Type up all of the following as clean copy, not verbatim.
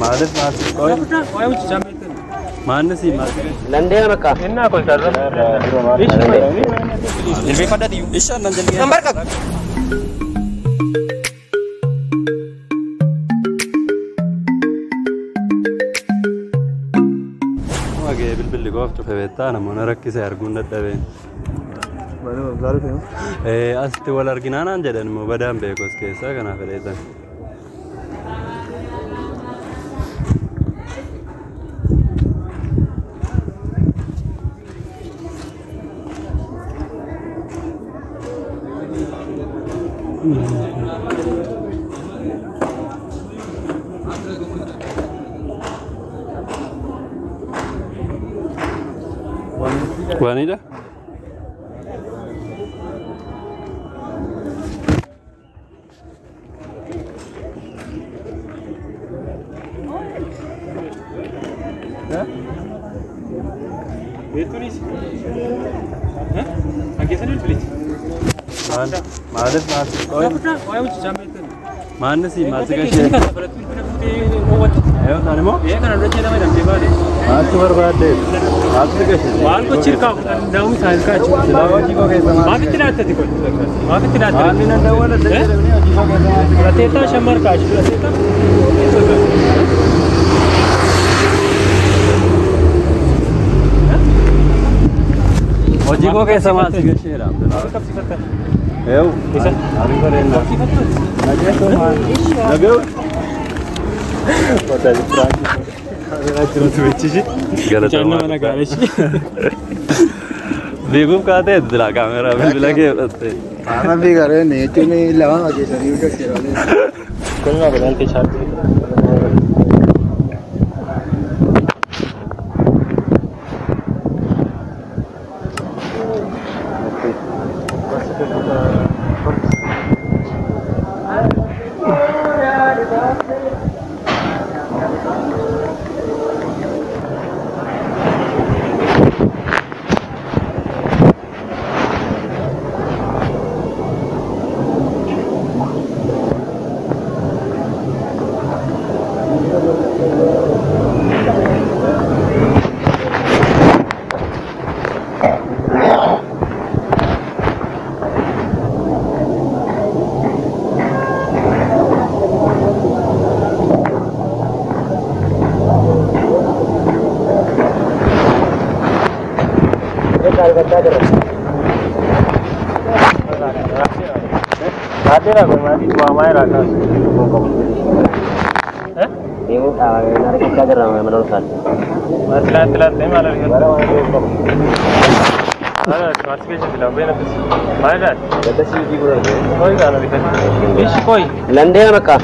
Maaliif maal qoy? Maanni si maal? Landee bakka. Ishaan nan jalqee. Nambar kak. Wagee bilbilli koof cufe beektaa namoonni rakkise arguun dadhabeen. Asitti wal arginaa naan jedhan immoo badaan beeku as keessaa kanaaf fedheetan. Waanidha? Maaliif maal qoy? Maanni si maal si gashee? Yoo ta'an immoo maaltu barbaadde? Maaltu si gashee? Silaa hojii koo keessa maal? Maalli na dawwaladhe jedhamanii hojii koo keessa maal si gashee? Hojii koo keessa maal si gasheedha? Eewu. Arii bareedna. Nageessoo maal? Nagee. Galatoomaa. Fiiguuf kaatee silaa kaameraa bilbila kee fudhatte. Amma fiigareen jechuun lama hojjetanii hojjetan. Landee bakka.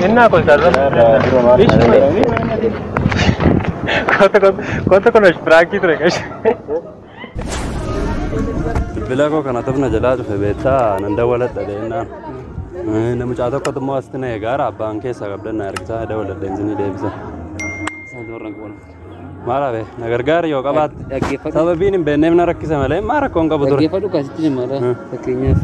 Bilbila koo kana tafna jalaa dhufe beektaa nan dawwaladha deennaan. Namicha tokkotu immoo asitti na eegaara abbaan keessaa qabdan na ergisaa dawwaladha insinii deebisa. Maal hafe na gargaari yoo qabaatte. Dhaggeeffadhu. Sababiin hin beekneef na rakkise malee maa rakkoon qabu ture. Dhaggeeffadhu akkasitti jimmaadha. Fakkeenyaaf.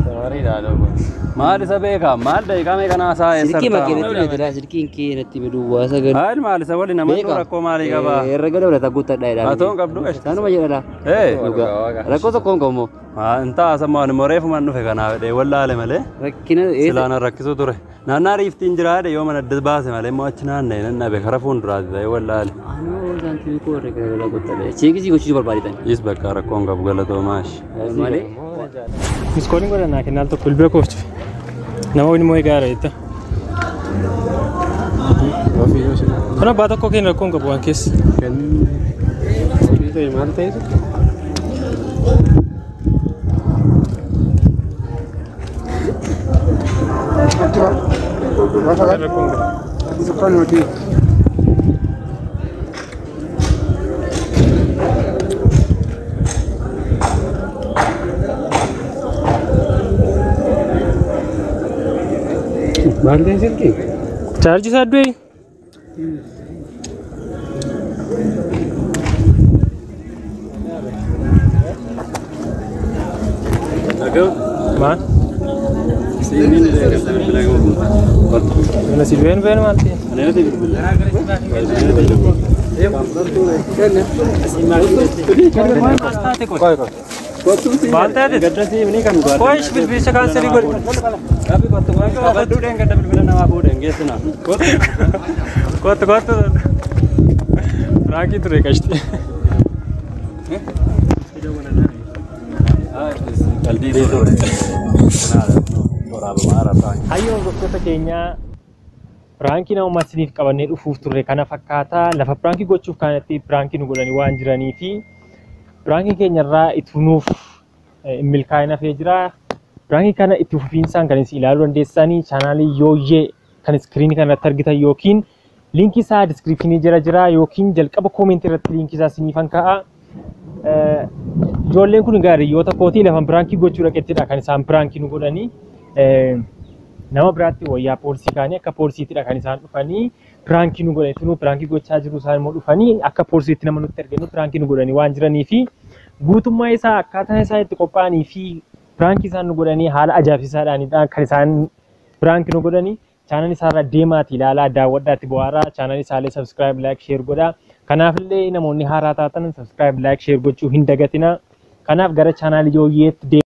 Maal isa beekaa maal daqiiqaa meeqa naasaa eessa Silkii makee natti beektaa silkiin kee natti duwwaa sagal. Haal maal isa waliin namoonni rakkoo maalii qabaa? Herrega dabalataa guuttadhaa jedhaa. Haa ta'uun qabdu qashti. Sanuma jedhadha. Ee. Rakkoo tokko hin qabu moo? Intaa asammoo ani moreefumaan dhufe kanaaf jedhee wallaale malee. Rakkina Silaa na rakkisu ture. Naannaa riiftiin jira jedhe yoo mana adda baase malee immoo achi naanna'e nan dhabe kara fuulduraati ta'ee wallaale. Anoo saantimii koo herrega dabalataa guuttadha. Cheekisii gochuu barbaadetan. Is bakka rakkoon qabu galatoomaa ishee. Malee. Miskooliin godhan naa kennaan tokko bilbila koof cufe. Nama waliin immoo eegaa jetta. Kun abbaa tokko keenya rakkoon qabu waan keessa. Maal ta'e? Rakkoon qabu. Maal ta'e silkii? Chaarjii isaa du'e. Nagee. Maal? Siimiin bilbila koo. Mana si du'een been maal ta'e? Ani nati bilbila. Maal taate? Gaddasii ni kan godhu. Qoy bilbilicha kaanselii godhi. Gaaffii kottu qabaduu dheen gadda bilbila namaa fuudheen geessina. Kottu kottu. Piraankii ture qashti. Qaldii ture. Hayyoo hordoftoota keenyaa, piraankii nama isiniif qabannee dhufuuf turre kana fakkaataa. Lafa piraankii gochuuf kanatti piraankii nu godhanii waan jiranii fi piraankii keenyarraa itti nuuf hin milkaa'in hafee jira. Piraankii kana itti fufiinsaan kan isin ilaaluu dandeessanii chaanaalii Yooyyee kan iskiriinii kanarratti argitan yookiin liinkii isaa diskiripshinii jala jira yookiin jalqaba koomentii irratti liinkii isaa isiniifan kaa'a. Ijoolleen kun egaa hiriyoota kootii. Lafa piraankii gochuu dhaqettidha kan isaan piraankii nu godhanii. Nama biraatti wayyaa poolisii kaanii akka poolisiittidha kan isaan dhufanii piraankii nu godhanii. Tunuu piraankii gochaa jiru, isaan immoo dhufanii akka poolisiitti nama nutti arginu piraankii nu godhanii waan jiranii fi guutummaa isaa, akkaataa isaan itti qophaa'anii fi piraankii isaan nu godhanii haala ajaa'ibsiisaadhaanidha kan isaan piraankii nu godhanii. Chaanal isaarra deemaati ilaalaa, daawwadhaatti bu'aaraa. Chaanal isaallee subscribe, like, share godhaa. Kanaafillee namoonni haaraa taatan subscribe, like, share gochuu hin dagatinaa. Kanaaf gara chaanal Yooyyeetti.